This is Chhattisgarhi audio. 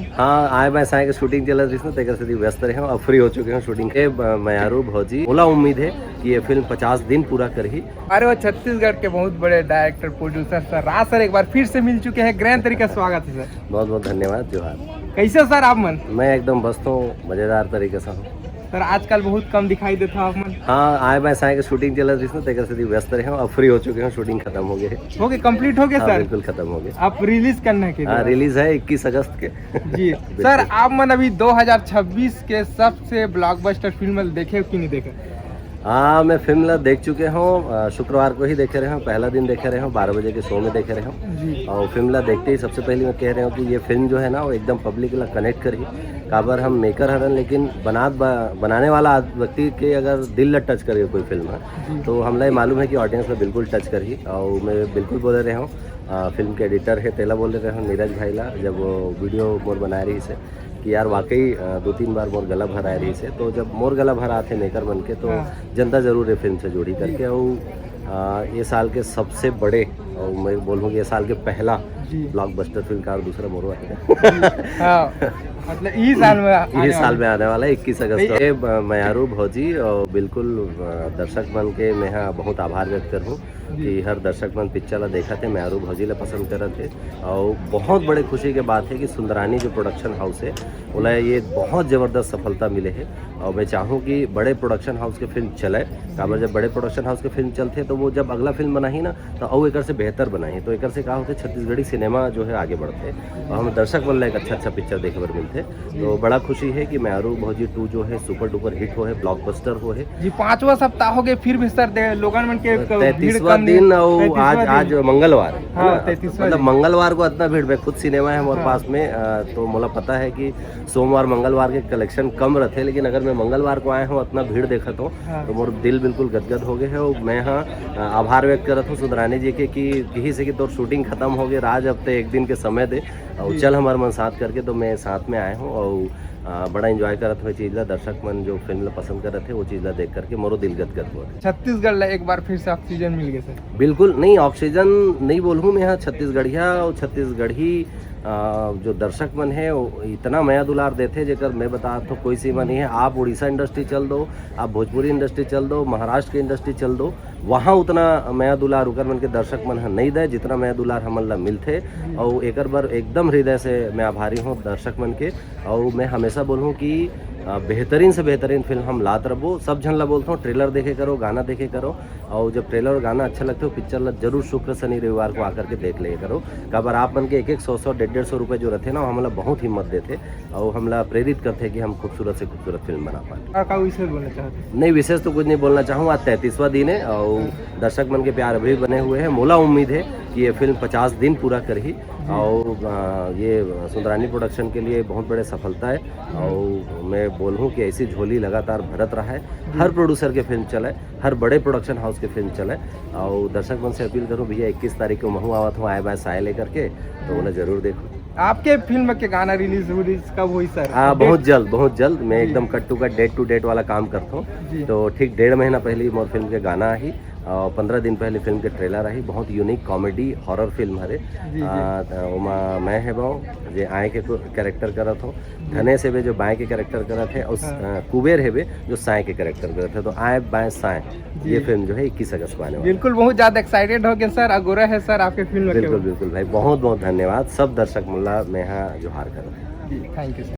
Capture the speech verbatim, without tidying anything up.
हाँ, आए बाय साए के शूटिंग चलत रहिस ना, तेकर सेती व्यस्त रहे हूँ। अब फ्री हो चुके हूँ शूटिंग के। ब-, मयारू भौजी, मोला उम्मीद है कि ये फिल्म पचास दिन पूरा करही। अरे, वो छत्तीसगढ़ के बहुत बड़े डायरेक्टर प्रोड्यूसर सर राज सर एक बार फिर से मिल चुके हैं। ग्रैंड तरीके से स्वागत है सर। बहुत बहुत धन्यवाद, जोहार। कैसे हो सर आप मन? मैं एकदम मस्त हूँ, मजेदार तरीके से हूँ। सर, आजकल बहुत कम दिखाई देता आप मन। हाँ, आए बाय साए के शूटिंग चलत रहिस ना, तेकर सेती व्यस्त रहे हूँ। अब फ्री हो चुके हूँ, शूटिंग खत्म हो गए। हो गए, कंप्लीट हो गए हाँ, सर? बिल्कुल खत्म हो गए। अब रिलीज करना है कि हाँ, दोबारा? रिलीज है इक्कीस अगस्त के। जी। बिल्कुल। सर, आप मन अभी दो हज़ार छब्बीस के सबसे ब्लॉकबस्टर फिल्म देखे हो कि नहीं देखे? हाँ, मैं फिल्म ला देख चुके हूँ। अ, शुक्रवार को ही देखे रहे हूँ, पहला दिन देखे रहे हूँ, बारह बजे के शो में देखे रहे हूँ। जी। और फिल्म ला देखते ही सबसे पहले मैं कह रहे हूँ कि ये फिल्म जो है ना, वो एकदम पब्लिक ला कनेक्ट करही। काबर हम मेकर हरन, लेकिन बनात बा-, बनाने वाला आद-, व्यक्ति के अगर दिल ला टच करे कोई फिल्म है, जी। तो हमला ये मालूम है कि ऑडियंस ला बिल्कुल टच करही। और मैं बिल्कुल बोले रहे हूँ, अ, फिल्म के एडिटर है, तेला बोले रहे हूँ, नीरज भाई ला, जब वो वीडियो मोर बनाए रहिस हे, कि यार वाकई, अ, दो तीन बार मोर गला भराए रहिस हे, तो जब मोर गला भराथे मेकर मन के, तो हाँ। जनता जरूर ये फिल्म से जुड़ी करके। जी। और, अ, ये साल के सबसे बड़े, और मैं बोलूँ कि ये साल के पहला जी। ब्लॉकबस्टर फिल्म का और दूसरा मोरो है। जी। हाँ, मतलब इही साल में आ-, इही आने साल वाला। में आने वाला है, इक्कीस अगस्त को। ये, अ, मयारू भौजी, और बिल्कुल, अ, दर्शक मन के मैं हा बहुत आभार व्यक्त करहूँ जी। कि हर दर्शक मन पिक्चर ला देखत हे, मयारू भौजी ला पसंद करत हे। और बहुत बड़े खुशी के बात है कि सुंदरानी जो प्रोडक्शन हाउस है, ओला ये बहुत जबरदस्त सफलता मिले है। और मैं चाहूँ कि बड़े प्रोडक्शन हाउस के फिल्म चले, काबर जब बड़े प्रोडक्शन हाउस के फिल्म चलथे, तो वो जब अगला फिल्म बनाही ना, तो अउ एकर से बेहतर बनाही। तो एकर से का होथे, छत्तीसगढ़ी सिनेमा जो है आगे बढ़थे और हम दर्शक मन ला एक अच्छा अच्छा पिक्चर देखे बर मिलथे। तो बड़ा खुशी है कि मयारू भौजी टू जो है सुपर डुपर हिट हो है, ब्लॉकबस्टर हो है। जी, पांचवा सप्ताह हो गए, फिर भी सर दे-, लोगन मन के एक भीड़ तैंतीसवाँ कम नहीं, दिन और तैंतीसवाँ आज, दिन। आज मंगलवार है हाँ, ना? तैंतीसवाँ मतलब दिन। मंगलवार को इतना भीड़, मैं खुद सिनेमा है हमारे हाँ। पास में, अ, तो मोला पता है कि सोमवार मंगलवार के कलेक्शन कम रहते, लेकिन अगर मैं मंगलवार को आया हूँ, इतना भीड़ देखा तो, हाँ। तो मोर दिल बिल्कुल गदगद हो गए है। और मैं हाँ, अ, आभार व्यक्त करत हूँ सुंदरानी जी के कि कही से कि तोर शूटिंग खत्म हो गए, राज अब ते एक दिन के समय दे और जी। चल हमारे मन साथ करके, तो मैं साथ में आया हूँ और, अ, बड़ा एंजॉय करत हूँ ये चीज़ ला। दर्शक मन जो फिल्म ला पसंद करत है, वो चीज़ ला देख करके मोरो दिल गदगद हुआ। छत्तीसगढ़ ला एक बार फिर से ऑक्सीजन मिल गए सर। बिल्कुल नहीं, ऑक्सीजन नहीं बोलूँ मैं, यहाँ छत्तीसगढ़िया और छत्तीसगढ़ी, अ, जो दर्शक मन है, वो इतना मया दुलार देथे, जेकर मैं बता तो कोई सीमा नहीं है। आप उड़ीसा इंडस्ट्री चल दो, आप भोजपुरी इंडस्ट्री चल दो, महाराष्ट्र के इंडस्ट्री चल दो, वहाँ उतना मया दुलार उकर मन के दर्शक मन ह नहीं दे, जितना मया दुलार हमन ला मिलथे। और एकर बर एकदम हृदय से मैं आभारी हूँ दर्शक मन के। और मैं हमेशा बोलूँ कि, अ, बेहतरीन से बेहतरीन फिल्म हम लात रबो। सब झन ला बोलथों, ट्रेलर देखे करो, गाना देखे करो, और जब ट्रेलर और गाना अच्छा लगथे, वो पिक्चर ला जरूर शुक्र, शनि, रविवार को आकर के देख ले करो। काबर आप मन के एक एक सौ सौ, डेढ़ डेढ़ सौ रुपये जो रहथे ना, वो हमला बहुत हिम्मत देथे और हमला प्रेरित करथे कि हम खूबसूरत से खूबसूरत फिल्म बना पाए। का, का विशेष बोलना चाहते हैं? नहीं, विशेष तो कुछ नहीं बोलना चाहूँ। आज तैंतीसवाँ दिन है और दर्शक मन के प्यार अभी बने हुए हैं। मोला उम्मीद है कि ये फिल्म पचास दिन पूरा करही और, अ, ये सुंदरानी प्रोडक्शन के लिए बहुत बड़े सफलता है। और मैं बोलूँ कि ऐसी झोली लगातार भरत रहा है, हर प्रोड्यूसर के फिल्म चले, हर बड़े प्रोडक्शन हाउस के फिल्म चले। और दर्शक मन से अपील करूँ, भैया, इक्कीस तारीख को महू आवत हूँ आए बाय साए लेकर के, तो उन्हें जरूर देखो। आपके फिल्म के गाना रिलीज, रिलीज कब हुई सर? हाँ, बहुत जल्द, बहुत जल्द। मैं जी। एकदम cut to cut, date to date वाला काम करता हूँ। जी। तो ठीक डेढ़ महीना पहले ही मोर फिल्म के गाना आही और पंद्रह दिन पहले फिल्म के ट्रेलर आही। बहुत यूनिक कॉमेडी हॉरर फिल्म हरे। जी, जी। आ, त ओमा मैं हेबो, जे आए के को-, कैरेक्टर करत हो। जी। धनेश हेबे, जो बाएं के कैरेक्टर करत है, और हाँ। आ, कुबेर हेबे, जो साएं के कैरेक्टर करत है। तो आए बाएं साएं, जी। ये फिल्म जो है इक्कीस अगस्त को आने वाली है। बिल्कुल, बहुत ज्यादा एक्साइटेड हो गए सर, अगोरा है सर आपके फिल्म के बिल्कुल, ऊपर। बिल्कुल भाई, बहुत बहुत धन्यवाद। सब दर्शक मन ला मैं हा जोहार करत हूँ। जी, थैंक यू सर।